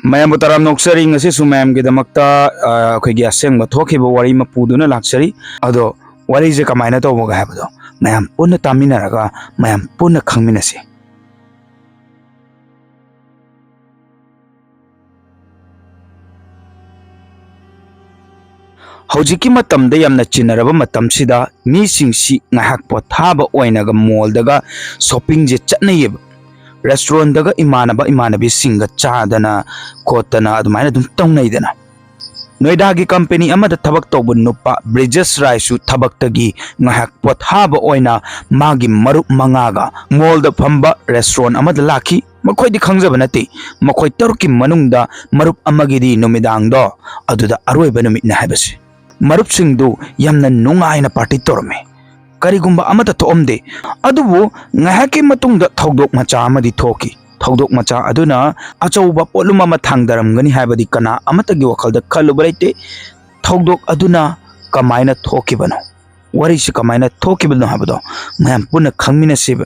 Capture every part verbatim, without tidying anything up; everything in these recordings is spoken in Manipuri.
ꯃꯌꯥꯝꯕꯨ ꯇꯔꯥꯝꯅ ꯑꯣꯛꯆꯔꯤ꯫ ꯉꯁꯤꯁꯨ ꯃꯌꯥꯝꯒꯤꯗꯃꯛꯇ, ꯑ, ꯑꯩꯈꯣꯏꯒꯤ ꯑꯁꯦꯡꯕ ꯊꯣꯛꯈꯤꯕ ꯋꯥꯔꯤ ꯑꯃ ꯄꯨꯗꯨꯅ ꯂꯥꯛꯆꯔꯤ꯫ ꯑꯗꯣ ꯋꯥꯔꯤꯁꯦ ꯀꯃꯥꯏꯅ ꯇꯧꯕꯒꯦ ꯍꯥꯏꯕꯗꯣ ꯃꯌꯥꯝ ꯄꯨꯟꯅ ꯇꯥꯃꯤꯟꯅꯔꯒ ꯃꯌꯥꯝ ꯄꯨꯟꯅ ꯈꯪꯃꯤꯟꯅꯁꯤ꯫ ꯍꯧꯖꯤꯛꯀꯤ ꯃꯇꯝꯗ ꯌꯥꯝꯅ ꯆꯤꯟꯅꯔꯕ ꯃꯇꯝꯁꯤꯗ ꯃꯤꯁꯤꯡꯁꯤ ꯉꯥꯏꯍꯥꯛ ꯄꯣꯊꯥꯕ ꯑꯣꯏꯅꯒ ꯃꯣꯜꯗꯒ ꯁꯣꯞꯄꯤꯡꯁꯦ ꯆꯠꯅꯩꯌꯦꯕ꯫ ꯔꯦꯁꯇꯨꯔꯦꯟꯗꯒ ꯏꯃꯥꯟꯅꯕ ꯏꯃꯥꯟꯅꯕꯤꯁꯤꯡꯒ ꯆꯥꯗꯅ ꯈꯣꯠꯇꯅ ꯑꯗꯨꯃꯥꯏꯅ ꯑꯗꯨꯝ ꯇꯧꯅꯩꯗꯅ꯫ ꯅꯣꯏꯗꯥꯒꯤ ꯀꯝꯄꯦꯅꯤ ꯑꯃꯗ ꯊꯕꯛ ꯇꯧꯕ ꯅꯨꯄꯥ ꯕ꯭ꯔꯤꯖꯦꯁ ꯔꯥꯏꯁꯨ ꯊꯕꯛꯇꯒꯤ ꯉꯥꯏꯍꯥꯛ ꯄꯣꯊꯥꯕ ꯑꯣꯏꯅ ꯃꯥꯒꯤ ꯃꯔꯨꯞ ꯃꯉꯥꯒ ꯃꯣꯜꯗ ꯐꯝꯕ ꯔꯦꯁꯇꯨꯔꯦꯟ ꯑꯃꯗ ꯂꯥꯛꯈꯤ꯫ ꯃꯈꯣꯏꯗꯤ ꯈꯪꯖꯕ ꯅꯠꯇꯦ, ꯃꯈꯣꯏ ꯇꯔꯨꯛꯀꯤ ꯃꯅꯨꯡꯗ ꯃꯔꯨꯞ ꯑꯃꯒꯤꯗꯤ ꯅꯨꯃꯤꯗꯥꯡꯗꯣ ꯑꯗꯨꯗ ꯑꯔꯣꯏꯕ ꯅꯨꯃꯤꯠꯅꯤ ꯍꯥꯏꯕꯁꯤ꯫ ꯃꯔꯨꯞꯁꯤꯡꯗꯨ ꯌꯥꯝꯅ ꯅꯨꯡꯉꯥꯏꯅ ꯄꯥꯔꯇꯤ ꯇꯧꯔꯝꯃꯤ꯫ ꯀꯔꯤꯒꯨꯝꯕ ꯑꯃꯠꯇ ꯊꯣꯛꯑꯝꯗꯦ꯫ ꯑꯗꯨꯕꯨ ꯉꯥꯏꯍꯥꯛꯀꯤ ꯃꯇꯨꯡꯗ ꯊꯧꯗꯣꯛ ꯃꯆꯥ ꯑꯃꯗꯤ ꯊꯣꯛꯈꯤ꯫ ꯊꯧꯗꯣꯛ ꯃꯆꯥ ꯑꯗꯨꯅ ꯑꯆꯧꯕ ꯄꯣꯠꯂꯨꯝ ꯑꯃ ꯊꯥꯡꯗꯔꯝꯒꯅꯤ ꯍꯥꯏꯕꯗꯤ ꯀꯅꯥ ꯑꯃꯠꯇꯒꯤ ꯋꯥꯈꯜꯗ ꯈꯜꯂꯨꯕ ꯂꯩꯇꯦ꯫ ꯊꯧꯗꯣꯛ ꯑꯗꯨꯅ ꯀꯃꯥꯏꯅ ꯊꯣꯛꯈꯤꯕꯅꯣ, ꯋꯥꯔꯤꯁꯤ ꯀꯃꯥꯏꯅ ꯊꯣꯛꯈꯤꯕꯅꯣ ꯍꯥꯏꯕꯗꯣ ꯃꯌꯥꯝ ꯄꯨꯟꯅ ꯈꯪꯃꯤꯟꯅꯁꯤꯕ꯫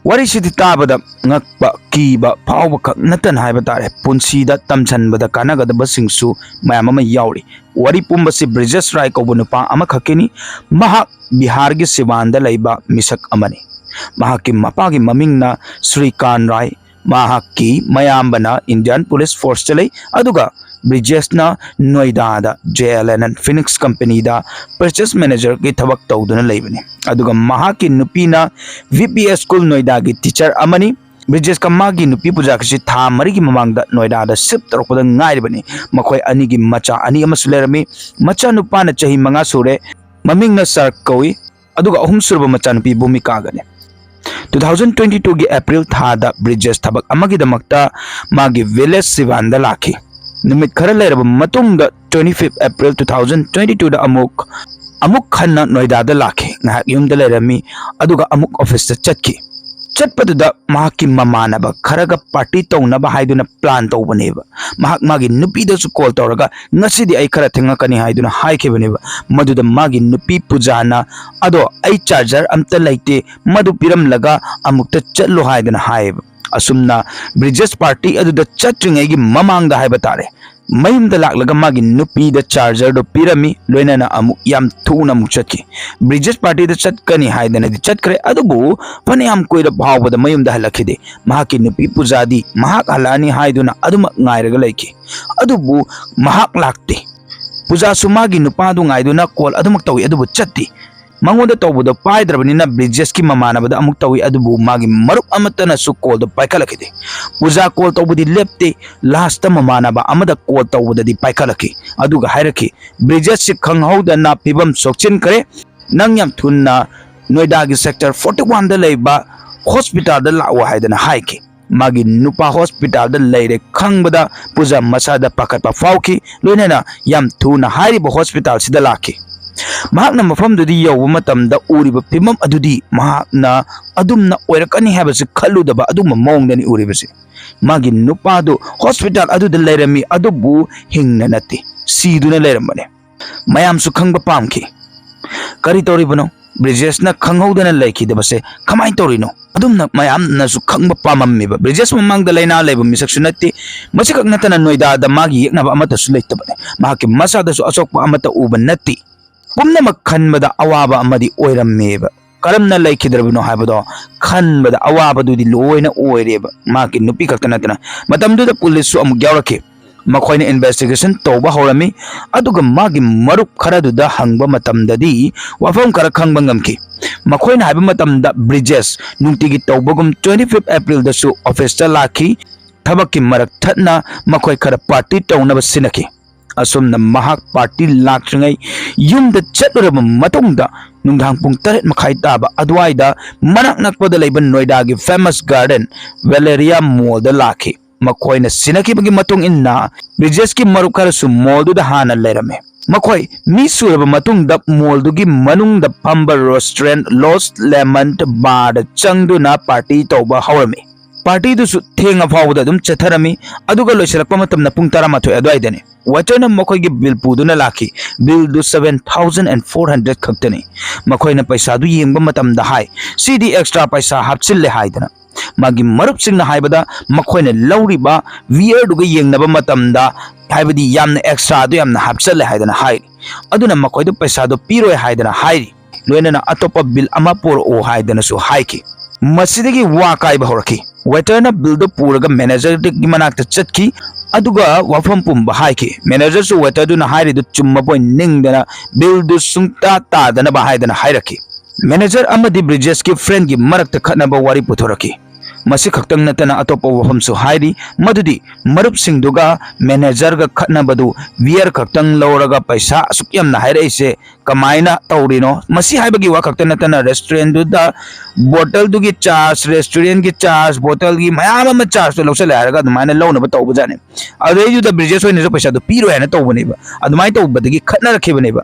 ꯋꯥꯔꯤꯁꯤꯗꯤ ꯇꯥꯕꯗ ꯉꯛꯄ, ꯀꯤꯕ ꯐꯥꯎꯕ ꯈꯛ ꯅꯠꯇꯅ ꯍꯥꯏꯕ ꯇꯥꯔꯦ, ꯄꯨꯟꯁꯤꯗ ꯇꯝꯁꯤꯟꯕꯗ ꯀꯥꯟꯅꯒꯗꯕꯁꯤꯡꯁꯨ ꯃꯌꯥꯝ ꯑꯃ ꯌꯥꯎꯔꯤ꯫ ꯋꯥꯔꯤ ꯄꯨꯝꯕꯁꯤ ꯕ꯭ꯔꯤꯖꯦꯁ ꯔꯥꯏ ꯀꯧꯕ ꯅꯨꯄꯥ ꯑꯃꯈꯛꯀꯤꯅꯤ꯫ ꯃꯍꯥꯛ ꯕꯤꯍꯥꯔꯒꯤ ꯁꯤꯋꯥꯟꯗ ꯂꯩꯕ ꯃꯤꯁꯛ ꯑꯃꯅꯤ꯫ ꯃꯍꯥꯛꯀꯤ ꯃꯄꯥꯒꯤ ꯃꯃꯤꯡꯅ ꯁ꯭ꯔꯤꯀꯥꯟ ꯔꯥꯏ꯫ ꯃꯍꯥꯛꯀꯤ ꯃꯌꯥꯝꯕꯅ ꯏꯟꯗꯤꯌꯥꯟ ꯄꯨꯂꯤꯁ ꯐꯣꯔꯁꯇ ꯂꯩ, ꯑꯗꯨꯒ ꯕ꯭ꯔꯤꯖꯦꯁꯅ ꯅꯣꯏꯗꯥꯗ J L N N phoenix ꯀꯝꯄꯦꯅꯤꯗ ꯄꯔꯆꯦꯁ ꯃꯦꯅꯦꯖꯔꯒꯤ ꯊꯕꯛ ꯇꯧꯗꯨꯅ ꯂꯩꯕꯅꯤ꯫ ꯑꯗꯨꯒ ꯃꯍꯥꯛꯀꯤ ꯅꯨꯄꯤꯅ ꯚꯤ ꯄꯤ ꯑꯦꯁ ꯁ꯭ꯀꯨꯜ ꯅꯣꯏꯗꯥꯒꯤ ꯇꯤꯆꯔ ꯑꯃꯅꯤ꯫ ꯕ꯭ꯔꯤꯖꯦꯁꯀ ꯃꯥꯒꯤ ꯅꯨꯄꯤ ꯄꯨꯖꯥꯒꯤꯁꯤ ꯊꯥ ꯃꯔꯤꯒꯤ ꯃꯃꯥꯡꯗ ꯅꯣꯏꯗꯥꯗ ꯁꯤꯐ ꯇꯧꯔꯛꯄꯗ ꯉꯥꯏꯔꯤꯕꯅꯤ꯫ ꯃꯈꯣꯏ ꯑꯅꯤꯒꯤ ꯃꯆꯥ ꯑꯅꯤ ꯑꯃꯁꯨ ꯂꯩꯔꯝꯃꯤ꯫ ꯃꯆꯥꯅꯨꯄꯥꯅ ꯆꯍꯤ ꯃꯉꯥ ꯁꯨꯔꯦ, ꯃꯃꯤꯡꯅ ꯁꯥꯔꯛ ꯀꯧꯏ, ꯑꯗꯨꯒ ꯑꯍꯨꯝꯁꯨꯔꯕ ꯃꯆꯥꯅꯨꯄꯤ ꯚꯨꯃꯤꯀꯥꯒꯅꯤ꯫ ꯇꯨ ꯊꯥꯎꯖꯟ ꯇ꯭ꯋꯦꯟꯇꯤ ꯇꯨꯒꯤ ꯑꯦꯄ꯭ꯔꯤꯜ ꯊꯥꯗ ꯕ꯭ꯔꯤꯖꯦꯁ ꯊꯕꯛ ꯑꯃꯒꯤꯗꯃꯛꯇ ꯃꯥꯒꯤ ꯚꯤꯂꯦꯖ ꯁꯤꯋꯥꯟꯗ ꯂꯥꯛꯈꯤ꯫ ꯅꯨꯃꯤꯠ ꯈꯔ ꯂꯩꯔꯕ ꯃꯇꯨꯡꯗ, twenty fifth April two thousand twenty ꯇꯨꯗ ꯑꯃꯨꯛ, ꯑꯃꯨꯛ ꯍꯟꯅ ꯅꯣꯏꯗꯥꯗ ꯂꯥꯛꯈꯤ꯫ ꯉꯥꯏꯍꯥꯛ ꯌꯨꯝꯗ ꯂꯩꯔꯝꯃꯤ, ꯑꯗꯨꯒ ꯑꯃꯨꯛ ꯑꯣꯐꯤꯁꯇ ꯆꯠꯈꯤ꯫ ꯆꯠꯄꯗꯨꯗ ꯃꯍꯥꯛꯀꯤ ꯃꯃꯥꯟꯅꯕ ꯈꯔꯒ ꯄꯥꯔꯇꯤ ꯇꯧꯅꯕ ꯍꯥꯏꯗꯨꯅ ꯄ꯭ꯂꯥꯟ ꯇꯧꯕꯅꯦꯕ꯫ ꯃꯍꯥꯛ ꯃꯥꯒꯤ ꯅꯨꯄꯤꯗꯁꯨ ꯀꯣꯜ ꯇꯧꯔꯒ, "ꯉꯁꯤꯗꯤ ꯑꯩ ꯈꯔ ꯊꯦꯡꯉꯛꯀꯅꯤ" ꯍꯥꯏꯗꯨꯅ ꯍꯥꯏꯈꯤꯕꯅꯦꯕ꯫ ꯃꯗꯨꯗ ꯃꯥꯒꯤ ꯅꯨꯄꯤ ꯄꯨꯖꯥꯅ, "ꯑꯗꯣ ꯑꯩ ꯆꯥꯔꯖꯔ ꯑꯝꯇ ꯂꯩꯇꯦ, ꯃꯗꯨ ꯄꯤꯔꯝꯂꯒ ꯑꯃꯨꯛꯇ ꯆꯠꯂꯣ" ꯍꯥꯏꯗꯅ ꯍꯥꯏꯌꯦꯕ꯫ ꯑꯁꯨꯝꯅ ꯕ꯭ꯔꯤꯖꯦꯁ ꯄꯥꯔꯇꯤ ꯑꯗꯨꯗ ꯆꯠꯇ꯭ꯔꯤꯉꯩꯒꯤ ꯃꯃꯥꯡꯗ ꯍꯥꯏꯕ ꯇꯥꯔꯦ, ꯃꯌꯨꯝꯗ ꯂꯥꯛꯂꯒ ꯃꯥꯒꯤ ꯅꯨꯄꯤꯗ ꯆꯥꯔꯖꯔꯗꯣ ꯄꯤꯔꯝꯃꯤ, ꯂꯣꯏꯅꯅ ꯑꯃꯨꯛ ꯌꯥꯝ ꯊꯨꯅ ꯑꯃꯨꯛ ꯆꯠꯈꯤ꯫ ꯕ꯭ꯔꯤꯖꯦꯁ ꯄꯥꯔꯇꯤꯗ ꯆꯠꯀꯅꯤ ꯍꯥꯏꯗꯅꯗꯤ ꯆꯠꯈ꯭ꯔꯦ, ꯑꯗꯨꯕꯨ ꯐꯅꯌꯥꯝ ꯀꯨꯏꯔ ꯐꯥꯎꯕꯗ ꯃꯌꯨꯝꯗ ꯍꯜꯂꯛꯈꯤꯗꯦ꯫ ꯃꯍꯥꯛꯀꯤ ꯅꯨꯄꯤ ꯄꯨꯖꯥꯗꯤ ꯃꯍꯥꯛ ꯍꯜꯂꯛꯑꯅꯤ ꯍꯥꯏꯗꯨꯅ ꯑꯗꯨꯃꯛ ꯉꯥꯏꯔꯒ ꯂꯩꯈꯤ꯫ ꯑꯗꯨꯕꯨ ꯃꯍꯥꯛ ꯂꯥꯛꯇꯦ꯫ ꯄꯨꯖꯥꯁꯨ ꯃꯥꯒꯤ ꯅꯨꯄꯥꯗꯨ ꯉꯥꯏꯗꯨꯅ ꯀꯣꯜ ꯑꯗꯨꯃꯛ ꯇꯧꯏ, ꯑꯗꯨꯕꯨ ꯆꯠꯇꯦ꯫ ꯃꯉꯣꯟꯗ ꯇꯧꯕꯗꯣ ꯄꯥꯏꯗ꯭ꯔꯕꯅꯤꯅ ꯕ꯭ꯔꯤꯖꯦꯁꯀꯤ ꯃꯃꯥꯟꯅꯕꯗ ꯑꯃꯨꯛ ꯇꯧꯏ, ꯑꯗꯨꯕꯨ ꯃꯥꯒꯤ ꯃꯔꯨꯞ ꯑꯃꯠꯇꯅꯁꯨ ꯀꯣꯜꯗꯣ ꯄꯥꯏꯈꯠꯂꯛꯈꯤꯗꯦ꯫ ꯄꯨꯖꯥ ꯀꯣꯜ ꯇꯧꯕꯗꯤ ꯂꯦꯞꯇꯦ꯫ ꯂꯥꯁꯇ ꯃꯃꯥꯟꯅꯕ ꯑꯃꯗ ꯀꯣꯜ ꯇꯧꯕꯗꯗꯤ ꯄꯥꯏꯈꯠꯂꯛꯈꯤ, ꯑꯗꯨꯒ ꯍꯥꯏꯔꯛꯈꯤ, "ꯕ꯭ꯔꯤꯖꯦꯁꯁꯤ ꯈꯪꯍꯧꯗꯅ ꯐꯤꯕꯝ ꯁꯣꯛꯆꯤꯟꯈ꯭ꯔꯦ꯫ ꯅꯪ ꯌꯥꯝ ꯊꯨꯅ ꯅꯣꯏꯗꯥꯒꯤ ꯁꯦꯛꯇꯔ ꯐꯣꯔꯇꯤ ꯋꯥꯟꯗ ꯂꯩꯕ ꯍꯣꯁꯄꯤꯇꯥꯜꯗ ꯂꯥꯛꯑꯣ" ꯍꯥꯏꯗꯅ ꯍꯥꯏꯈꯤ꯫ ꯃꯥꯒꯤ ꯅꯨꯄꯥ ꯍꯣꯁꯄꯤꯇꯥꯜꯗ ꯂꯩꯔꯦ ꯈꯪꯕꯗ ꯄꯨꯖꯥ ꯃꯁꯥꯗ ꯄꯥꯈꯠꯄ ꯐꯥꯎꯈꯤ, ꯂꯣꯏꯅꯅ ꯌꯥꯝ ꯊꯨꯅ ꯍꯥꯏꯔꯤꯕ ꯍꯣꯁꯄꯤꯇꯥꯜꯁꯤꯗ ꯂꯥꯛꯈꯤ꯫ ꯃꯍꯥꯛꯅ ꯃꯐꯝꯗꯨꯗ ꯌꯧꯕ ꯃꯇꯝꯗ ꯎꯔꯤꯕ ꯐꯤꯕꯝ ꯑꯗꯨꯗꯤ ꯃꯍꯥꯛꯅ ꯑꯗꯨꯝꯅ ꯑꯣꯏꯔꯛꯀꯅꯤ ꯍꯥꯏꯕꯁꯤ ꯈꯜꯂꯨꯗꯕ ꯑꯗꯨꯒꯨꯝꯕ ꯃꯑꯣꯡꯗꯅꯤ ꯎꯔꯤꯕꯁꯤ꯫ ꯃꯥꯒꯤ ꯅꯨꯄꯥꯗꯨ ꯍꯣꯁꯄꯤꯇꯥꯜ ꯑꯗꯨꯗ ꯂꯩꯔꯝꯃꯤ, ꯑꯗꯨꯕꯨ ꯍꯤꯡꯅ ꯅꯠꯇꯦ, ꯁꯤꯗꯨꯅ ꯂꯩꯔꯝꯕꯅꯤ꯫ ꯃꯌꯥꯝꯁꯨ ꯈꯪꯕ ꯄꯥꯝꯈꯤ꯫ "ꯀꯔꯤ ꯇꯧꯔꯤꯕꯅꯣ? ꯕ꯭ꯔꯤꯖꯦꯁꯅ ꯈꯪꯍꯧꯗꯅ ꯂꯩꯈꯤꯗꯕꯁꯦ ꯀꯃꯥꯏꯅ ꯇꯧꯔꯤꯅꯣ?" ꯑꯗꯨꯝꯅ ꯃꯌꯥꯝꯅꯁꯨ ꯈꯪꯕ ꯄꯥꯝꯃꯝꯃꯤꯕ꯫ ꯕ꯭ꯔꯤꯖꯦꯁ ꯃꯃꯥꯡꯗ ꯂꯥꯏꯅꯥ ꯂꯩꯕ ꯃꯤꯁꯛꯁꯨ ꯅꯠꯇꯦ꯫ ꯃꯁꯤꯈꯛ ꯅꯠꯇꯅ ꯅꯣꯏꯗꯥꯗ ꯃꯥꯒꯤ ꯌꯦꯛꯅꯕ ꯑꯃꯠꯇꯁꯨ ꯂꯩꯇꯕꯅꯤ꯫ ꯃꯍꯥꯛꯀꯤ ꯃꯁꯥꯗꯁꯨ ꯑꯁꯣꯛꯄ ꯑꯃꯠꯇ ꯎꯕ ꯅꯠꯇꯦ꯫ ꯄꯨꯝꯅꯃꯛ ꯈꯟꯕꯗ ꯑꯋꯥꯕ ꯑꯃꯗꯤ ꯑꯣꯏꯔꯝꯃꯦꯕ꯫ ꯀꯔꯝꯅ ꯂꯩꯈꯤꯗ꯭ꯔꯕꯅꯣ ꯍꯥꯏꯕꯗꯣ ꯈꯟꯕꯗ ꯑꯋꯥꯕꯗꯨꯗꯤ ꯂꯣꯏꯅ ꯑꯣꯏꯔꯦꯕ꯫ ꯃꯍꯥꯛꯀꯤ ꯅꯨꯄꯤ ꯈꯛꯇ ꯅꯠꯇꯅ꯫ ꯃꯇꯝꯗꯨꯗ ꯄꯨꯂꯤꯁꯁꯨ ꯑꯃꯨꯛ ꯌꯥꯎꯔꯛꯈꯤ꯫ ꯃꯈꯣꯏꯅ ꯏꯟꯚꯦꯁꯇꯤꯒꯦꯁꯟ ꯇꯧꯕ ꯍꯧꯔꯝꯃꯤ꯫ ꯑꯗꯨꯒ ꯃꯥꯒꯤ ꯃꯔꯨꯞ ꯈꯔꯗꯨꯗ ꯍꯪꯕ ꯃꯇꯝꯗꯗꯤ ꯋꯥꯐꯝ ꯈꯔ ꯈꯪꯕ ꯉꯝꯈꯤ꯫ ꯃꯈꯣꯏꯅ ꯍꯥꯏꯕ ꯃꯇꯝꯗ ꯕ꯭ꯔꯤꯖꯦꯁ ꯅꯨꯡꯇꯤꯒꯤ ꯇꯧꯕꯒꯨꯝ twenty fifth Aprilꯗꯁꯨ ꯑꯣꯐꯤꯁꯇ ꯂꯥꯛꯈꯤ꯫ ꯊꯕꯛꯀꯤ ꯃꯔꯛ ꯊꯠꯅ ꯃꯈꯣꯏ ꯈꯔ ꯄꯥꯔꯇꯤ ꯇꯧꯅꯕ ꯁꯤꯟꯅꯈꯤ꯫ ꯑꯁꯨꯝꯅ ꯃꯍꯥꯛ ꯄꯥꯔꯇꯤ ꯂꯥꯛꯇ꯭ꯔꯤꯉꯩ ꯌꯨꯝꯗ ꯆꯠꯂꯨꯔꯕ ꯃꯇꯨꯡꯗ ꯅꯨꯡꯗꯥꯡ ꯄꯨꯡ ꯇꯔꯦꯠ ꯃꯈꯥꯏ ꯇꯥꯕ ꯑꯗꯨꯋꯥꯏꯗ ꯃꯅꯥꯛ ꯅꯛꯄꯗ ꯂꯩꯕ ꯅꯣꯏꯗꯥꯒꯤ ꯐꯦꯃꯁ ꯒꯥꯔꯗꯦꯟ ꯚꯦꯂꯦꯔꯤꯌꯥ ꯃꯣꯜꯗ ꯂꯥꯛꯈꯤ꯫ ꯃꯈꯣꯏꯅ ꯁꯤꯟꯅꯈꯤꯕꯒꯤ ꯃꯇꯨꯡ ꯏꯟꯅ ꯕ꯭ꯔꯤꯖꯦꯁꯀꯤ ꯃꯔꯨꯞ ꯈꯔꯁꯨ ꯃꯣꯜꯗꯨꯗ ꯍꯥꯟꯅ ꯂꯩꯔꯝꯃꯤ꯫ ꯃꯈꯣꯏ ꯃꯤ ꯁꯨꯔꯕ ꯃꯇꯨꯡꯗ ꯃꯣꯜꯗꯨꯒꯤ ꯃꯅꯨꯡꯗ ꯐꯝꯕ ꯔꯦꯁꯇꯨꯔꯦꯟ ꯂꯣꯁ ꯂꯦꯃꯟ ꯕꯥꯔꯗ ꯆꯪꯗꯨꯅ ꯄꯥꯔꯇꯤ ꯇꯧꯕ ꯍꯧꯔꯝꯃꯤ꯫ ꯄꯥꯔꯇꯤꯗꯨꯁꯨ ꯊꯦꯡꯉ ꯐꯥꯎꯕꯗ ꯑꯗꯨꯝ ꯆꯠꯊꯔꯝꯃꯤ, ꯑꯗꯨꯒ ꯂꯣꯏꯁꯤꯜꯂꯛꯄ ꯃꯇꯝꯗ ꯄꯨꯡ ꯇꯔꯥꯃꯥꯊꯣꯏ ꯑꯗꯨꯋꯥꯏꯗꯅꯤ꯫ ꯋꯦꯇꯔꯅ ꯃꯈꯣꯏꯒꯤ ꯕꯤꯜ ꯄꯨꯗꯨꯅ ꯂꯥꯛꯈꯤ꯫ ꯕꯤꯜꯗꯨ seven thousand and four hundred ꯈꯛꯇꯅꯤ꯫ ꯃꯈꯣꯏꯅ ꯄꯩꯁꯥꯗꯨ ꯌꯦꯡꯕ ꯃꯇꯝꯗ ꯍꯥꯏ, "ꯁꯤꯗꯤ ꯑꯦꯛꯁꯇ꯭ꯔꯥ ꯄꯩꯁꯥ ꯍꯥꯞꯆꯤꯜꯂꯦ" ꯍꯥꯏꯗꯅ꯫ ꯃꯥꯒꯤ ꯃꯔꯨꯞꯁꯤꯡꯅ ꯍꯥꯏꯕꯗ ꯃꯈꯣꯏꯅ ꯂꯧꯔꯤꯕ ꯋꯤꯌꯔꯗꯨꯒ ꯌꯦꯡꯅꯕ ꯃꯇꯝꯗ, ꯍꯥꯏꯕꯗꯤ ꯌꯥꯝꯅ ꯑꯦꯛꯁꯇ꯭ꯔꯥꯗꯣ ꯌꯥꯝꯅ ꯍꯥꯞꯆꯜꯂꯦ ꯍꯥꯏꯗꯅ ꯍꯥꯏꯔꯤ꯫ ꯑꯗꯨꯅ ꯃꯈꯣꯏꯗ ꯄꯩꯁꯥꯗꯣ ꯄꯤꯔꯣꯏ ꯍꯥꯏꯗꯅ ꯍꯥꯏꯔꯤ꯫ ꯂꯣꯏꯅꯅ ꯑꯇꯣꯞꯄ ꯕꯤꯜ ꯑꯃ ꯄꯨꯔꯛꯎ ꯍꯥꯏꯗꯅꯁꯨ ꯍꯥꯏꯈꯤ꯫ ꯃꯁꯤꯗꯒꯤ ꯋꯥ ꯀꯥꯏꯕ ꯍꯧꯔꯛꯈꯤ꯫ ꯋꯦꯇꯔꯅ ꯕꯤꯜꯗꯨ ꯄꯨꯔꯒ ꯃꯦꯅꯦꯖꯔꯒꯤ ꯃꯅꯥꯛꯇ ꯆꯠꯈꯤ, ꯑꯗꯨꯒ ꯋꯥꯐꯝ ꯄꯨꯝꯕ ꯍꯥꯏꯈꯤ꯫ ꯃꯦꯅꯦꯖꯔꯁꯨ ꯋꯦꯇꯔꯗꯨꯅ ꯍꯥꯏꯔꯤꯗꯨ ꯆꯨꯝꯃꯕꯣꯏ ꯅꯤꯡꯗꯅ ꯕꯤꯜꯗꯨ ꯁꯨꯡꯇꯥ ꯇꯥꯗꯅꯕ ꯍꯥꯏꯗꯅ ꯍꯥꯏꯔꯛꯈꯤ꯫ ꯃꯦꯅꯦꯖꯔ ꯑꯃꯗꯤ ꯕ꯭ꯔꯤꯖꯦꯁꯀꯤ ꯐ꯭ꯔꯦꯟꯒꯤ ꯃꯔꯛꯇ ꯈꯠꯅꯕ ꯋꯥꯔꯤ ꯄꯨꯊꯣꯔꯛꯈꯤ꯫ ꯃꯁꯤ ꯈꯛꯇꯪ ꯅꯠꯇꯅ ꯑꯇꯣꯞꯄ ꯋꯥꯐꯝꯁꯨ ꯍꯥꯏꯔꯤ, ꯃꯗꯨꯗꯤ ꯃꯔꯨꯞꯁꯤꯡꯗꯨꯒ ꯃꯦꯅꯦꯖꯔꯒ ꯈꯠꯅꯕꯗꯨ ꯕꯤꯌꯔ ꯈꯛꯇꯪ ꯂꯧꯔꯒ ꯄꯩꯁꯥ ꯑꯁꯨꯛ ꯌꯥꯝꯅ ꯍꯥꯏꯔꯛꯏꯁꯦ ꯀꯃꯥꯏꯅ ꯇꯧꯔꯤꯅꯣ? ꯃꯁꯤ ꯍꯥꯏꯕꯒꯤ ꯋꯥ ꯈꯛꯇ ꯅꯠꯇꯅ ꯔꯦꯁꯇꯨꯔꯦꯟꯗꯨꯗ ꯕꯣꯇꯜꯗꯨꯒꯤ ꯆꯥꯔꯖ, ꯔꯦꯁꯇꯨꯔꯦꯟꯒꯤ ꯆꯥꯔꯖ, ꯕꯣꯇꯜꯒꯤ ꯃꯌꯥꯝ ꯑꯃ ꯆꯥꯔꯖꯇꯣ ꯂꯧꯁꯜꯂꯦ ꯍꯥꯏꯔꯒ ꯑꯗꯨꯃꯥꯏꯅ ꯂꯧꯅꯕ ꯇꯧꯕꯖꯥꯠꯅꯤ꯫ ꯑꯗꯨꯗꯩꯗꯨꯗ ꯕ꯭ꯔꯤꯖꯦꯁ ꯍꯣꯏꯅꯁꯨ ꯄꯩꯁꯥꯗꯣ ꯄꯤꯔꯣꯏ ꯍꯥꯏꯅ ꯇꯧꯕꯅꯦꯕ꯫ ꯑꯗꯨꯃꯥꯏꯅ ꯇꯧꯕꯗꯒꯤ ꯈꯠꯅꯔꯛꯈꯤꯕꯅꯦꯕ꯫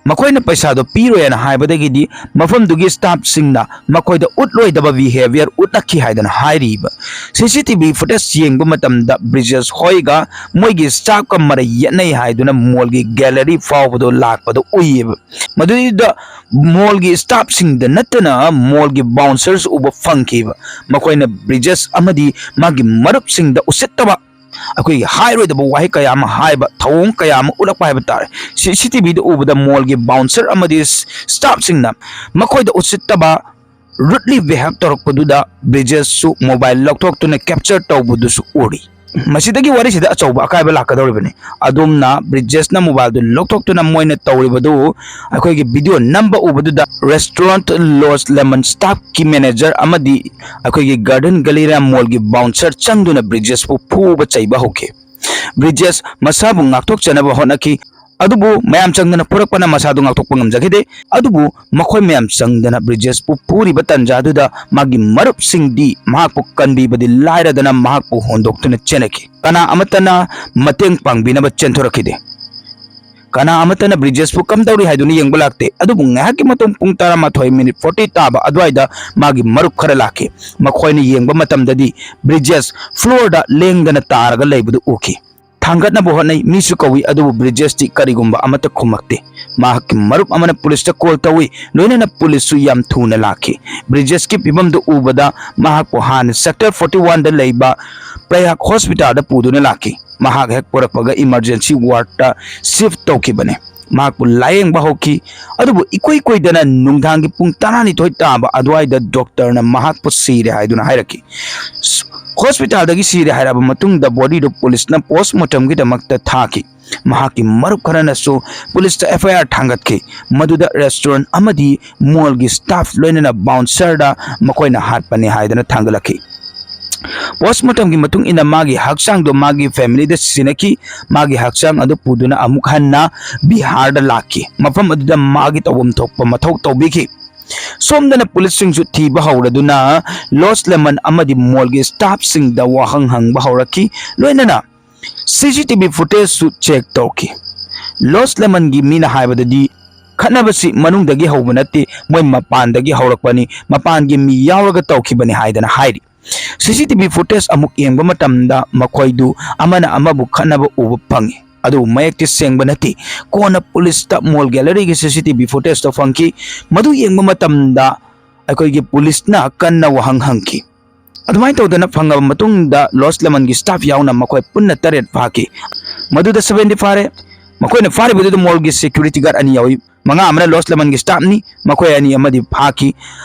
ꯃꯈꯣꯏꯅ ꯄꯩꯁꯥꯗꯣ ꯄꯤꯔꯣꯏ ꯍꯥꯏꯅ ꯍꯥꯏꯕꯗꯒꯤꯗꯤ ꯃꯐꯝꯗꯨꯒꯤ ꯁ꯭ꯇꯥꯐꯁꯤꯡꯅ ꯃꯈꯣꯏꯗ ꯎꯠꯂꯣꯏꯗꯕ ꯕꯤꯍꯦꯕꯤꯌꯔ ꯎꯠꯂꯛꯈꯤ ꯍꯥꯏꯗꯅ ꯍꯥꯏꯔꯤꯕ꯫ ꯁꯤ ꯁꯤ ꯇꯤ ꯚꯤ ꯐꯨꯇꯦꯖ ꯌꯦꯡꯕ ꯃꯇꯝꯗ ꯕ꯭ꯔꯤꯖꯦꯁ ꯍꯣꯏꯒ ꯃꯣꯏꯒꯤ ꯁ꯭ꯇꯥꯐꯀ ꯃꯔꯩ ꯌꯦꯠꯅꯩ ꯍꯥꯏꯗꯨꯅ ꯃꯣꯜꯒꯤ ꯒꯦꯂꯔꯤ ꯐꯥꯎꯕꯗꯣ ꯂꯥꯛꯄꯗꯣ ꯎꯏꯌꯦꯕ꯫ ꯃꯗꯨꯗ ꯃꯣꯜꯒꯤ ꯁ꯭ꯇꯥꯐꯁꯤꯡꯗ ꯅꯠꯇꯅ ꯃꯣꯜꯒꯤ ꯕꯥꯎꯟꯁꯔꯁ ꯎꯕ ꯐꯪꯈꯤꯕ꯫ ꯃꯈꯣꯏꯅ ꯕ꯭ꯔꯤꯖꯦꯁ ꯑꯃꯗꯤ ꯃꯥꯒꯤ ꯃꯔꯨꯞꯁꯤꯡꯗ ꯎꯁꯤꯠꯇꯕ, ꯑꯩꯈꯣꯏꯒꯤ ꯍꯥꯏꯔꯣꯏꯗꯕ ꯋꯥꯍꯩ ꯀꯌꯥ ꯑꯃ ꯍꯥꯏꯕ, ꯊꯧꯑꯣꯡ ꯀꯌꯥ ꯑꯃ ꯎꯠꯂꯛꯄ ꯍꯥꯏꯕ ꯇꯥꯔꯦ꯫ ꯁꯤ ꯁꯤ ꯇꯤ ꯚꯤꯗ ꯎꯕꯗ ꯃꯣꯜꯒꯤ ꯕꯥꯎꯟꯁꯔ ꯑꯃꯗꯤ ꯁ꯭ꯇꯥꯐꯁꯤꯡꯅ ꯃꯈꯣꯏꯗ ꯎꯁꯤꯠꯇꯕ, ꯔꯨꯗꯂꯤ ꯕꯤꯍꯦꯕ ꯇꯧꯔꯛꯄꯗꯨꯗ ꯕ꯭ꯔꯤꯖꯦꯁꯁꯨ ꯃꯣꯕꯥꯏꯜ ꯂꯧꯊꯣꯛꯇꯨꯅ ꯀꯦꯞꯆꯔ ꯇꯧꯕꯗꯨꯁꯨ ꯎꯔꯤ꯫ ꯃꯁꯤꯗꯒꯤ ꯋꯥꯔꯤꯁꯤꯗ ꯑꯆꯧꯕ ꯑꯀꯥꯏꯕ ꯂꯥꯛꯀꯗꯧꯔꯤꯕꯅꯤ꯫ ꯑꯗꯣꯝꯅ ꯕ꯭ꯔꯤꯖꯦꯁꯅ ꯃꯣꯕꯥꯏꯜꯗꯨ ꯂꯧꯊꯣꯛꯇꯨꯅ ꯃꯣꯏꯅ ꯇꯧꯔꯤꯕꯗꯨ ꯑꯩꯈꯣꯏꯒꯤ ꯚꯤꯗꯤꯑꯣ ꯅꯝꯕ ꯎꯕꯗꯨꯗ ꯔꯦꯁꯇꯨꯔꯦꯟꯠ ꯂꯣꯁ ꯂꯦꯃꯟ ꯁ꯭ꯇꯥꯐꯀꯤ ꯃꯦꯅꯦꯖꯔ ꯑꯃꯗꯤ ꯑꯩꯈꯣꯏꯒꯤ ꯒꯥꯔꯗꯦꯟ ꯒꯂꯤꯔꯤꯌꯥ ꯃꯣꯜꯒꯤ ꯕꯥꯎꯟꯁꯔ ꯆꯪꯗꯨꯅ ꯕ꯭ꯔꯤꯖꯦꯁꯄꯨ ꯐꯨꯕ ꯆꯩꯕ ꯍꯧꯈꯤ꯫ ꯕ꯭ꯔꯤꯖꯦꯁ ꯃꯁꯥꯕꯨ ꯉꯥꯛꯊꯣꯛꯆꯅꯕ ꯍꯣꯠꯅꯈꯤ, ꯑꯗꯨꯕꯨ ꯃꯌꯥꯝ ꯆꯪꯗꯅ ꯐꯨꯔꯛꯄꯅ ꯃꯁꯥꯗꯨ ꯉꯥꯛꯊꯣꯛꯄ ꯉꯝꯖꯈꯤꯗꯦ꯫ ꯑꯗꯨꯕꯨ ꯃꯈꯣꯏ ꯃꯌꯥꯝ ꯆꯪꯗꯅ ꯕ꯭ꯔꯤꯖꯦꯁꯄꯨ ꯐꯨꯔꯤꯕ ꯇꯟꯖꯥꯗꯨꯗ ꯃꯥꯒꯤ ꯃꯔꯨꯞꯁꯤꯡꯗꯤ ꯃꯍꯥꯛꯄꯨ ꯀꯟꯕꯤꯕꯗꯤ ꯂꯥꯏꯔꯗꯅ ꯃꯍꯥꯛꯄꯨ ꯍꯣꯟꯗꯣꯛꯇꯨꯅ ꯆꯦꯟꯅꯈꯤ꯫ ꯀꯅꯥ ꯑꯃꯠꯇꯅ ꯃꯇꯦꯡ ꯄꯥꯡꯕꯤꯅꯕ ꯆꯦꯟꯊꯣꯔꯛꯈꯤꯗꯦ꯫ ꯀꯅꯥ ꯑꯃꯠꯇꯅ ꯕ꯭ꯔꯤꯖꯦꯁꯄꯨ ꯀꯝꯗꯧꯔꯤ ꯍꯥꯏꯗꯨꯅ ꯌꯦꯡꯕ ꯂꯥꯛꯇꯦ꯫ ꯑꯗꯨꯕꯨ ꯉꯥꯏꯍꯥꯛꯀꯤ ꯃꯇꯨꯡ ꯄꯨꯡ ꯇꯔꯥꯃꯥꯊꯣꯏ ꯃꯤꯅꯤꯠ ꯐꯣꯔꯇꯤ ꯇꯥꯕ ꯑꯗꯨꯋꯥꯏꯗ ꯃꯥꯒꯤ ꯃꯔꯨꯞ ꯈꯔ ꯂꯥꯛꯈꯤ꯫ ꯃꯈꯣꯏꯅ ꯌꯦꯡꯕ ꯃꯇꯝꯗꯗꯤ ꯕ꯭ꯔꯤꯖꯦꯁ ꯐ꯭ꯂꯣꯔꯗ ꯂꯦꯡꯗꯅ ꯇꯥꯔꯒ ꯂꯩꯕꯗꯨ ꯎꯈꯤ꯫ ꯊꯥꯡꯒꯠꯅꯕ ꯍꯣꯠꯅꯩ, ꯃꯤꯁꯨ ꯀꯧꯏ, ꯑꯗꯨꯕꯨ ꯕ꯭ꯔꯤꯖꯦꯁꯇꯤ ꯀꯔꯤꯒꯨꯝꯕ ꯑꯃꯠꯇ ꯈꯨꯝꯃꯛꯇꯦ꯫ ꯃꯍꯥꯛꯀꯤ ꯃꯔꯨꯞ ꯑꯃꯅ ꯄꯨꯂꯤꯁꯇ ꯀꯣꯜ ꯇꯧꯏ, ꯂꯣꯏꯅꯅ ꯄꯨꯂꯤꯁꯁꯨ ꯌꯥꯝ ꯊꯨꯅ ꯂꯥꯛꯈꯤ꯫ ꯕ꯭ꯔꯤꯖꯦꯁꯀꯤ ꯐꯤꯕꯝꯗꯨ ꯎꯕꯗ ꯃꯍꯥꯛꯄꯨ ꯍꯥꯟꯅ ꯁꯦꯛꯇꯔ ꯐꯣꯔꯇꯤ ꯋꯥꯟꯗ ꯂꯩꯕ ꯄ꯭ꯔꯌꯥꯒ ꯍꯣꯁꯄꯤꯇꯥꯜꯗ ꯄꯨꯗꯨꯅ ꯂꯥꯛꯈꯤ꯫ ꯃꯍꯥꯛ ꯍꯦꯛ ꯄꯨꯔꯛꯄꯒ ꯏꯃꯔꯖꯦꯟꯁꯤ ꯋꯥꯔꯗꯇ ꯁꯤꯐ ꯇꯧꯈꯤꯕꯅꯤ꯫ ꯃꯍꯥꯛꯄꯨ ꯂꯥꯌꯦꯡꯕ ꯍꯧꯈꯤ, ꯑꯗꯨꯕꯨ ꯏꯀꯨꯏ ꯀꯨꯏꯗꯅ ꯅꯨꯡꯗꯥꯡꯒꯤ ꯄꯨꯡ ꯇꯔꯥꯅꯤꯊꯣꯏ ꯇꯥꯕ ꯑꯗꯨꯋꯥꯏꯗ ꯗꯣꯛꯇꯔꯅ ꯃꯍꯥꯛꯄꯨ ꯁꯤꯔꯦ ꯍꯥꯏꯗꯨꯅ ꯍꯥꯏꯔꯛꯈꯤ꯫ ꯍꯣꯁꯄꯤꯇꯥꯜꯗꯒꯤ ꯁꯤꯔꯦ ꯍꯥꯏꯔꯕ ꯃꯇꯨꯡꯗ ꯕꯣꯗꯤꯗꯨ ꯄꯨꯂꯤꯁꯅ ꯄꯣꯁꯃꯣꯔꯇꯝꯒꯤꯗꯃꯛꯇ ꯊꯥꯈꯤ꯫ ꯃꯍꯥꯛꯀꯤ ꯃꯔꯨꯞ ꯈꯔꯅꯁꯨ ꯄꯨꯂꯤꯁꯇ ꯑꯦꯐ ꯑꯥꯏ ꯑꯥꯔ ꯊꯥꯡꯒꯠꯈꯤ꯫ ꯃꯗꯨꯗ ꯔꯦꯁꯇꯨꯔꯦꯟ ꯑꯃꯗꯤ ꯃꯣꯜꯒꯤ ꯁ꯭ꯇꯥꯐ ꯂꯣꯏꯅꯅ ꯕꯥꯎꯟꯁꯔꯗ ꯃꯈꯣꯏꯅ ꯍꯥꯠꯄꯅꯤ ꯍꯥꯏꯗꯅ ꯊꯥꯡꯒꯠꯂꯛꯈꯤ꯫ ꯄꯣꯁꯃꯣꯔꯇꯝꯒꯤ ꯃꯇꯨꯡ ꯏꯟꯅ ꯃꯥꯒꯤ ꯍꯛꯆꯥꯡꯗꯣ ꯃꯥꯒꯤ ꯐꯦꯃꯤꯂꯤꯗ ꯁꯤꯟꯅꯈꯤ꯫ ꯃꯥꯒꯤ ꯍꯛꯆꯥꯡ ꯑꯗꯨ ꯄꯨꯗꯨꯅ ꯑꯃꯨꯛ ꯍꯟꯅ ꯕꯤꯍꯥꯔꯗ ꯂꯥꯛꯈꯤ꯫ ꯃꯐꯝ ꯑꯗꯨꯗ ꯃꯥꯒꯤ ꯇꯧꯐꯝ ꯊꯣꯛꯄ ꯃꯊꯧ ꯇꯧꯕꯤꯈꯤ꯫ ꯁꯣꯝꯗꯅ ꯄꯨꯂꯤꯁꯁꯤꯡꯁꯨ ꯊꯤꯕ ꯍꯧꯔꯗꯨꯅ ꯂꯣꯁ ꯂꯦꯃꯟ ꯑꯃꯗꯤ ꯃꯣꯜꯒꯤ ꯁ꯭ꯇꯥꯐꯁꯤꯡꯗ ꯋꯥꯍꯪ ꯍꯪꯕ ꯍꯧꯔꯛꯈꯤ꯫ ꯂꯣꯏꯅꯅ ꯁꯤ ꯁꯤ ꯇꯤ ꯚꯤ ꯐꯨꯇꯦꯖꯁꯨ ꯆꯦꯛ ꯇꯧꯈꯤ꯫ ꯂꯣꯁ ꯂꯦꯃꯟꯒꯤ ꯃꯤꯅ ꯍꯥꯏꯕꯗꯗꯤ ꯈꯠꯅꯕꯁꯤ ꯃꯅꯨꯡꯗꯒꯤ ꯍꯧꯕ ꯅꯠꯇꯦ, ꯃꯣꯏ ꯃꯄꯥꯟꯗꯒꯤ ꯍꯧꯔꯛꯄꯅꯤ, ꯃꯄꯥꯟꯒꯤ ꯃꯤ ꯌꯥꯎꯔꯒ ꯇꯧꯈꯤꯕꯅꯤ ꯍꯥꯏꯗꯅ ꯍꯥꯏꯔꯤ꯫ ꯁꯤ ꯁꯤ ꯇꯤ ꯚꯤ ꯐꯨꯇꯦꯖ ꯑꯃꯨꯛ ꯌꯦꯡꯕ ꯃꯇꯝꯗ ꯃꯈꯣꯏꯗꯨ ꯑꯃꯅ ꯑꯃꯕꯨ ꯈꯠꯅꯕ ꯎꯕ ꯐꯪꯉꯤ, ꯑꯗꯨꯕꯨ ꯃꯌꯦꯛꯇꯤ ꯁꯦꯡꯕ ꯅꯠꯇꯦ꯫ ꯀꯣꯟꯅ ꯄꯨꯂꯤꯁꯇ ꯃꯣꯜ ꯒꯦꯂꯔꯤꯒꯤ ꯁꯤ ꯁꯤ ꯇꯤ ꯚꯤ ꯐꯨꯇꯦꯖꯇꯣ ꯐꯪꯈꯤ꯫ ꯃꯗꯨ ꯌꯦꯡꯕ ꯃꯇꯝꯗ ꯑꯩꯈꯣꯏꯒꯤ ꯄꯨꯂꯤꯁꯅ ꯀꯟꯅ ꯋꯥꯍꯪ ꯍꯪꯈꯤ꯫ ꯑꯗꯨꯃꯥꯏꯅ ꯇꯧꯗꯅ ꯐꯪꯉꯕ ꯃꯇꯨꯡꯗ ꯂꯣꯁ ꯂꯦꯃꯟꯒꯤ ꯁ꯭ꯇꯥꯐ ꯌꯥꯎꯅ ꯃꯈꯣꯏ ꯄꯨꯟꯅ ꯇꯔꯦꯠ ꯐꯥꯈꯤ꯫ ꯃꯗꯨꯗ ꯁꯚꯦꯟꯗꯤ ꯐꯥꯔꯦ꯫ ꯃꯈꯣꯏꯅ ꯐꯥꯔꯤꯕꯗꯨꯗ ꯃꯣꯜꯒꯤ ꯁꯦꯀ꯭ꯌꯨꯔꯤꯇꯤ ꯒꯥꯔꯗ ꯑꯅꯤ ꯌꯥꯎꯏ꯫ ꯃꯉꯥ ꯑꯃꯅ ꯂꯣꯁ ꯂꯦꯃꯟꯒꯤ ꯁ꯭ꯇꯥꯐꯅꯤ, ꯃꯈꯣꯏ ꯑꯅꯤ ꯑꯃꯗꯤ ꯐꯥꯈꯤ꯫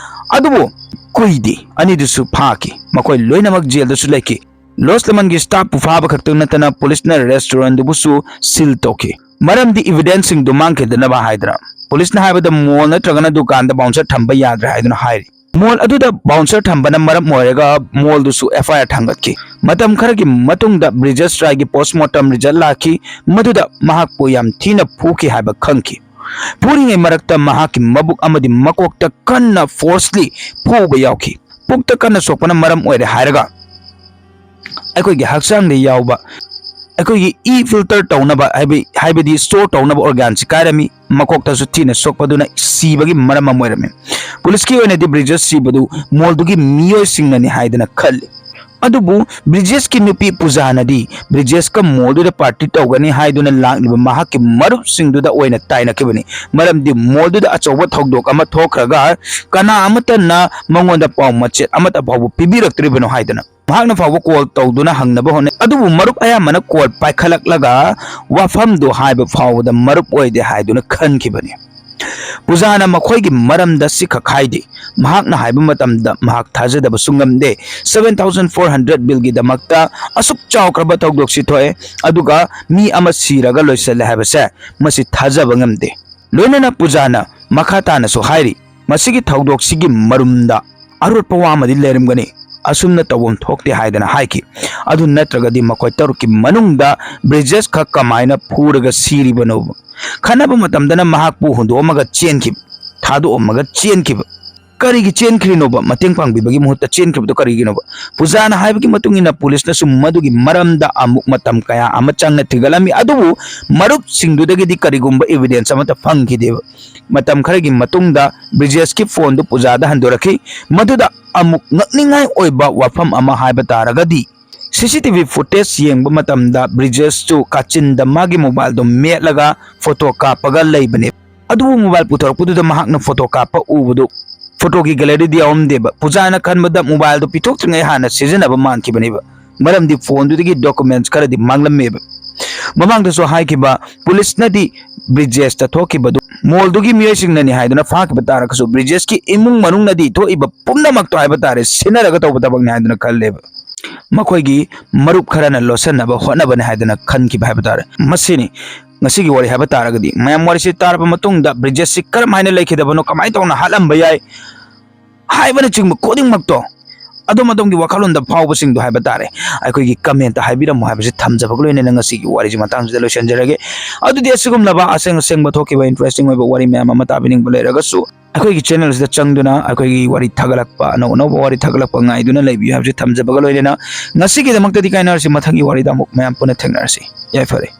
ꯑꯗꯨꯕꯨ ꯀꯨꯏꯗꯦ, ꯑꯅꯤꯗꯨꯁꯨ ꯐꯥꯈꯤ꯫ ꯃꯈꯣꯏ ꯂꯣꯏꯅꯃꯛ ꯖꯦꯜꯗꯁꯨ ꯂꯩꯈꯤ꯫ ꯂꯣꯁ ꯂꯦꯃꯟꯒꯤ ꯁ꯭ꯇꯥꯐꯄꯨ ꯐꯥꯕ ꯈꯛꯇꯪ ꯅꯠꯇꯅ ꯄꯨꯂꯤꯁꯅ ꯔꯦꯁꯇꯨꯔꯦꯟꯗꯨꯕꯨꯁꯨ ꯁꯤꯜ ꯇꯧꯈꯤ꯫ ꯃꯔꯝꯗꯤ ꯏꯚꯤꯗꯦꯟꯁꯁꯤꯡꯗꯨ ꯃꯥꯡꯈꯤꯗꯅꯕ ꯍꯥꯏꯗꯅ꯫ ꯄꯨꯂꯤꯁꯅ ꯍꯥꯏꯕꯗ ꯃꯣꯜ ꯅꯠꯇ꯭ꯔꯒꯅ ꯗꯨꯀꯥꯟꯗ ꯕꯥꯎꯟꯁꯔ ꯊꯝꯕ ꯌꯥꯗ꯭ꯔꯦ ꯍꯥꯏꯗꯨꯅ ꯍꯥꯏꯔꯤ꯫ ꯃꯣꯜ ꯑꯗꯨꯗ ꯕꯥꯎꯟꯁꯔ ꯊꯝꯕꯅ ꯃꯔꯝ ꯑꯣꯏꯔꯒ ꯃꯣꯜꯗꯨꯁꯨ ꯑꯦꯐ ꯑꯥꯏ ꯑꯥꯔ ꯊꯥꯡꯒꯠꯈꯤ꯫ ꯃꯇꯝ ꯈꯔꯒꯤ ꯃꯇꯨꯡꯗ ꯕ꯭ꯔꯤꯖꯦꯁ ꯔꯥꯏꯒꯤ ꯄꯣꯁꯃꯣꯔꯇꯝ ꯔꯤꯖꯜ ꯂꯥꯛꯈꯤ, ꯃꯗꯨꯗ ꯃꯍꯥꯛꯄꯨ ꯌꯥꯝ ꯊꯤꯅ ꯐꯨꯈꯤ ꯍꯥꯏꯕ ꯈꯪꯈꯤ꯫ ꯐꯨꯔꯤꯉꯩ ꯃꯔꯛꯇ ꯃꯍꯥꯛꯀꯤ ꯃꯕꯨꯛ ꯑꯃꯗꯤ ꯃꯀꯣꯛꯇ ꯀꯟꯅ ꯐꯣꯔꯁꯂꯤ ꯐꯨꯕ ꯌꯥꯎꯈꯤ꯫ ꯄꯨꯛꯇ ꯀꯟꯅ ꯁꯣꯛꯄꯅ ꯃꯔꯝ ꯑꯣꯏꯔꯦ ꯍꯥꯏꯔꯒ ꯑꯩꯈꯣꯏꯒꯤ ꯍꯛꯆꯥꯡꯗ ꯌꯥꯎꯕ ꯑꯩꯈꯣꯏꯒꯤ ꯏ ꯐꯤꯜꯇꯔ ꯇꯧꯅꯕ ꯍꯥꯏꯕ-, ꯍꯥꯏꯕꯗꯤ ꯁ꯭ꯇꯣꯔ ꯇꯧꯅꯕ ꯑꯣꯔꯒꯥꯟꯁꯤ ꯀꯥꯏꯔꯝꯃꯤ, ꯃꯀꯣꯛꯇꯁꯨ ꯊꯤꯅ ꯁꯣꯛꯄꯗꯨꯅ ꯁꯤꯕꯒꯤ ꯃꯔꯝ ꯑꯃ ꯑꯣꯏꯔꯝꯃꯤ꯫ ꯄꯨꯂꯤꯁꯀꯤ ꯑꯣꯏꯅꯗꯤ ꯕ꯭ꯔꯤꯖꯦꯁ ꯁꯤꯕꯗꯨ ꯃꯣꯜꯗꯨꯒꯤ ꯃꯤꯑꯣꯏꯁꯤꯡꯅꯅꯤ ꯍꯥꯏꯗꯅ ꯈꯜꯂꯤ꯫ ꯑꯗꯨꯕꯨ ꯕ꯭ꯔꯤꯖꯦꯁꯀꯤ ꯅꯨꯄꯤ ꯄꯨꯖꯥꯅꯗꯤ ꯕ꯭ꯔꯤꯖꯦꯁꯀ ꯃꯣꯜꯗꯨꯗ ꯄꯥꯔꯇꯤ ꯇꯧꯒꯅꯤ ꯍꯥꯏꯗꯨꯅ ꯂꯥꯛꯂꯤꯕ ꯃꯍꯥꯛꯀꯤ ꯃꯔꯨꯞꯁꯤꯡꯗꯨꯗ ꯑꯣꯏꯅ ꯇꯥꯏꯅꯈꯤꯕꯅꯤ꯫ ꯃꯔꯝꯗꯤ ꯃꯣꯜꯗꯨꯗ ꯑꯆꯧꯕ ꯊꯧꯗꯣꯛ ꯑꯃ ꯊꯣꯛꯈ꯭ꯔꯒ ꯀꯅꯥ ꯑꯃꯠꯇꯅ ꯃꯉꯣꯟꯗ ꯄꯥꯎ ꯃꯆꯦꯠ ꯑꯃꯠꯇ ꯐꯥꯎꯕ ꯄꯤꯕꯤꯔꯛꯇ꯭ꯔꯤꯕꯅꯣ ꯍꯥꯏꯗꯨꯅ ꯃꯍꯥꯛꯅ ꯐꯥꯎꯕ ꯀꯣꯜ ꯇꯧꯗꯨꯅ ꯍꯪꯅꯕ ꯍꯣꯠꯅꯩ꯫ ꯑꯗꯨꯕꯨ ꯃꯔꯨꯞ ꯑꯌꯥꯝꯕꯅ ꯀꯣꯜ ꯄꯥꯏꯈꯠꯂꯛꯂꯒ ꯋꯥꯐꯝꯗꯨ ꯍꯥꯏꯕ ꯐꯥꯎꯕꯗ ꯃꯔꯨꯞ ꯑꯣꯏꯗꯦ ꯍꯥꯏꯗꯨꯅ ꯈꯟꯈꯤꯕꯅꯤ꯫ ꯄꯨꯖꯥꯅ ꯃꯈꯣꯏꯒꯤ ꯃꯔꯝꯗ ꯁꯤꯈꯛ ꯍꯥꯏꯗꯦ꯫ ꯃꯍꯥꯛꯅ ꯍꯥꯏꯕ ꯃꯇꯝꯗ ꯃꯍꯥꯛ ꯊꯥꯖꯗꯕꯁꯨ ꯉꯝꯗꯦ꯫ Seven thousand four hundred ꯕꯤꯜꯒꯤꯗꯃꯛꯇ ꯑꯁꯨꯛ ꯆꯥꯎꯈ꯭ꯔꯕ ꯊꯧꯗꯣꯛꯁꯤ ꯊꯣꯛꯑꯦ, ꯑꯗꯨꯒ ꯃꯤ ꯑꯃ ꯁꯤꯔꯒ ꯂꯣꯏꯁꯤꯜꯂꯦ ꯍꯥꯏꯕꯁꯦ ꯃꯁꯤ ꯊꯥꯖꯕ ꯉꯝꯗꯦ꯫ ꯂꯣꯏꯅꯅ ꯄꯨꯖꯥꯅ ꯃꯈꯥ ꯇꯥꯅꯁꯨ ꯍꯥꯏꯔꯤ, ꯃꯁꯤꯒꯤ ꯊꯧꯗꯣꯛꯁꯤꯒꯤ ꯃꯔꯨꯝꯗ ꯑꯔꯣꯠꯄ ꯋꯥ ꯑꯃꯗꯤ ꯂꯩꯔꯝꯒꯅꯤ, ꯑꯁꯨꯝꯅ ꯇꯧꯐꯝ ꯊꯣꯛꯇꯦ ꯍꯥꯏꯗꯅ ꯍꯥꯏꯈꯤ꯫ ꯑꯗꯨ ꯅꯠꯇ꯭ꯔꯒꯗꯤ ꯃꯈꯣꯏ ꯇꯔꯨꯛꯀꯤ ꯃꯅꯨꯡꯗ ꯕ꯭ꯔꯤꯖꯦꯁ ꯈꯛ ꯀꯃꯥꯏꯅ ꯐꯨꯔꯒ ꯁꯤꯔꯤꯕꯅꯣ? ꯈꯠꯅꯕ ꯃꯇꯝꯗꯅ ꯃꯍꯥꯛꯄꯨ ꯍꯨꯟꯗꯣꯛꯑꯝꯃꯒ ꯆꯦꯟꯈꯤꯕ, ꯊꯥꯗꯣꯛꯑꯝꯃꯒ ꯆꯦꯟꯈꯤꯕ꯫ ꯀꯔꯤꯒꯤ ꯆꯦꯟꯈ꯭ꯔꯤꯅꯣꯕ? ꯃꯇꯦꯡ ꯄꯥꯡꯕꯤꯕꯒꯤ ꯃꯍꯨꯠꯇ ꯆꯦꯟꯈ꯭ꯔꯤꯕꯗꯣ ꯀꯔꯤꯒꯤꯅꯣꯕ? ꯄꯨꯖꯥꯅ ꯍꯥꯏꯕꯒꯤ ꯃꯇꯨꯡ ꯏꯟꯅ ꯄꯨꯂꯤꯁꯅꯁꯨ ꯃꯗꯨꯒꯤ ꯃꯔꯝꯗ ꯑꯃꯨꯛ ꯃꯇꯝ ꯀꯌꯥ ꯑꯃ ꯆꯪꯅ ꯊꯤꯒꯠꯂꯝꯃꯤ, ꯑꯗꯨꯕꯨ ꯃꯔꯨꯞꯁꯤꯡꯗꯨꯗꯒꯤꯗꯤ ꯀꯔꯤꯒꯨꯝꯕ ꯏꯕꯤꯗꯦꯟꯁ ꯑꯃꯠꯇ ꯐꯪꯈꯤꯗꯦꯕ꯫ ꯃꯇꯝ ꯈꯔꯒꯤ ꯃꯇꯨꯡꯗ ꯕ꯭ꯔꯤꯖꯦꯁꯀꯤ ꯐꯣꯟꯗꯨ ꯄꯨꯖꯥꯗ ꯍꯟꯗꯣꯔꯛꯈꯤ꯫ ꯃꯗꯨꯗ ꯑꯃꯨꯛ ꯉꯛꯅꯤꯡꯉꯥꯏ ꯑꯣꯏꯕ ꯋꯥꯐꯝ ꯑꯃ ꯍꯥꯏꯕ ꯇꯥꯔꯒꯗꯤ, ꯁꯤ ꯁꯤ ꯇꯤ ꯚꯤ ꯐꯨꯇꯦꯖ ꯌꯦꯡꯕ ꯃꯇꯝꯗ ꯕ꯭ꯔꯤꯖꯦꯁꯁꯨ ꯀꯥꯆꯤꯟꯗ ꯃꯥꯒꯤ ꯃꯣꯕꯥꯏꯜꯗꯣ ꯃꯦꯠꯂꯒ ꯐꯣꯇꯣ ꯀꯥꯞꯄꯒ ꯂꯩꯕꯅꯦ꯫ ꯑꯗꯨꯕꯨ ꯃꯣꯕꯥꯏꯜ ꯄꯨꯊꯣꯔꯛꯄꯗꯨꯗ ꯃꯍꯥꯛꯅ ꯐꯣꯇꯣ ꯀꯥꯞꯄ ꯎꯕꯗꯨ ꯐꯣꯇꯣꯒꯤ ꯒꯦꯂꯔꯤꯗ ꯌꯥꯎꯔꯝꯗꯦꯕ꯫ ꯄꯨꯖꯥꯅ ꯈꯟꯕꯗ ꯃꯣꯕꯥꯏꯜꯗꯨ ꯄꯤꯊꯣꯛꯇ꯭ꯔꯤꯉꯩ ꯍꯥꯟꯅ ꯁꯤꯖꯤꯟꯅꯕ ꯃꯥꯟꯈꯤꯕꯅꯦꯕ, ꯃꯔꯝꯗꯤ ꯐꯣꯟꯗꯨꯗꯒꯤ ꯗꯣꯀꯨꯃꯦꯟꯠꯁ ꯈꯔꯗꯤ ꯃꯥꯡꯂꯝꯃꯦꯕ꯫ ꯃꯃꯥꯡꯗꯁꯨ ꯍꯥꯏꯈꯤꯕ, ꯄꯨꯂꯤꯁꯅꯗꯤ ꯕ꯭ꯔꯤꯖꯦꯁꯇ ꯊꯣꯛꯈꯤꯕꯗꯨ ꯃꯣꯜꯗꯨꯒꯤ ꯃꯤꯑꯣꯏꯁꯤꯡꯅꯅꯤ ꯍꯥꯏꯗꯨꯅ ꯐꯥꯈꯤꯕ ꯇꯥꯔꯒꯁꯨ, ꯕ꯭ꯔꯤꯖꯦꯁꯀꯤ ꯏꯃꯨꯡ ꯃꯅꯨꯡꯅꯗꯤ ꯊꯣꯛꯏꯕ ꯄꯨꯝꯅꯃꯛꯇꯣ ꯍꯥꯏꯕ ꯇꯥꯔꯦ, ꯁꯤꯟꯅꯔꯒ ꯇꯧꯕ ꯊꯕꯛꯅꯤ ꯍꯥꯏꯗꯨꯅ ꯈꯜꯂꯦꯕ꯫ ꯃꯈꯣꯏꯒꯤ ꯃꯔꯨꯞ ꯈꯔꯅ ꯂꯣꯠꯁꯤꯟꯅꯕ ꯍꯣꯠꯅꯕꯅꯤ ꯍꯥꯏꯗꯨꯅ ꯈꯟꯈꯤꯕ ꯍꯥꯏꯕ ꯇꯥꯔꯦ꯫ ꯃꯁꯤꯅꯤ ꯉꯁꯤꯒꯤ ꯋꯥꯔꯤ ꯍꯥꯏꯕ ꯇꯥꯔꯒꯗꯤ꯫ ꯃꯌꯥꯝ, ꯋꯥꯔꯤꯁꯤ ꯇꯥꯔꯕ ꯃꯇꯨꯡꯗ ꯕ꯭ꯔꯤꯖꯦꯁꯁꯤ ꯀꯔꯝ ꯍꯥꯏꯅ ꯂꯩꯈꯤꯗꯕꯅꯣ, ꯀꯃꯥꯏꯅ ꯇꯧꯅ ꯍꯥꯠꯂꯝꯕ ꯌꯥꯏ ꯍꯥꯏꯕꯅꯆꯤꯡꯕ ꯈꯨꯗꯤꯡꯃꯛꯇꯣ ꯑꯗꯣꯝ ꯑꯗꯣꯝꯒꯤ ꯋꯥꯈꯜꯂꯣꯟꯗ ꯐꯥꯎꯕꯁꯤꯡꯗꯣ ꯍꯥꯏꯕ ꯇꯥꯔꯦ, ꯑꯩꯈꯣꯏꯒꯤ ꯀꯃꯦꯟꯠꯇ ꯍꯥꯏꯕꯤꯔꯝꯃꯣ ꯍꯥꯏꯕꯁꯤ ꯊꯝꯖꯕꯒ ꯂꯣꯏꯅꯅ ꯉꯁꯤꯒꯤ ꯋꯥꯔꯤꯁꯤ ꯃꯇꯥꯡꯁꯤꯗ ꯂꯣꯏꯁꯤꯟꯖꯔꯒꯦ꯫ ꯑꯗꯨꯗꯤ ꯑꯁꯤꯒꯨꯝꯂꯕ ꯑꯁꯦꯡ ꯑꯁꯦꯡꯕ ꯊꯣꯛꯈꯤꯕ ꯏꯟꯇꯔꯦꯁꯇꯤꯡ ꯑꯣꯏꯕ ꯋꯥꯔꯤ ꯃꯌꯥꯝ ꯑꯃ ꯇꯥꯕꯤꯅꯤꯡꯕ ꯂꯩꯔꯒꯁꯨ ꯑꯩꯈꯣꯏꯒꯤ ꯆꯦꯅꯦꯜꯁꯤꯗ ꯆꯪꯗꯨꯅ ꯑꯩꯈꯣꯏꯒꯤ ꯋꯥꯔꯤ ꯊꯥꯒꯠꯂꯛꯄ, ꯑꯅꯧ ꯑꯅꯧꯕ ꯋꯥꯔꯤ ꯊꯥꯒꯠꯂꯛꯄ ꯉꯥꯏꯗꯨꯅ ꯂꯩꯕꯤꯌꯨ ꯍꯥꯏꯕꯁꯤ ꯊꯝꯖꯕꯒ ꯂꯣꯏꯅꯅ ꯉꯁꯤꯒꯤꯗꯃꯛꯇꯗꯤ ꯀꯥꯏꯅꯔꯁꯤ꯫ ꯃꯊꯪꯒꯤ ꯋꯥꯔꯤꯗ ꯑꯃꯨꯛ ꯃꯌꯥꯝ ꯄꯨꯟꯅ ꯊꯦꯡꯅꯔꯁꯤ꯫ ꯌꯥꯏꯐꯔꯦ꯫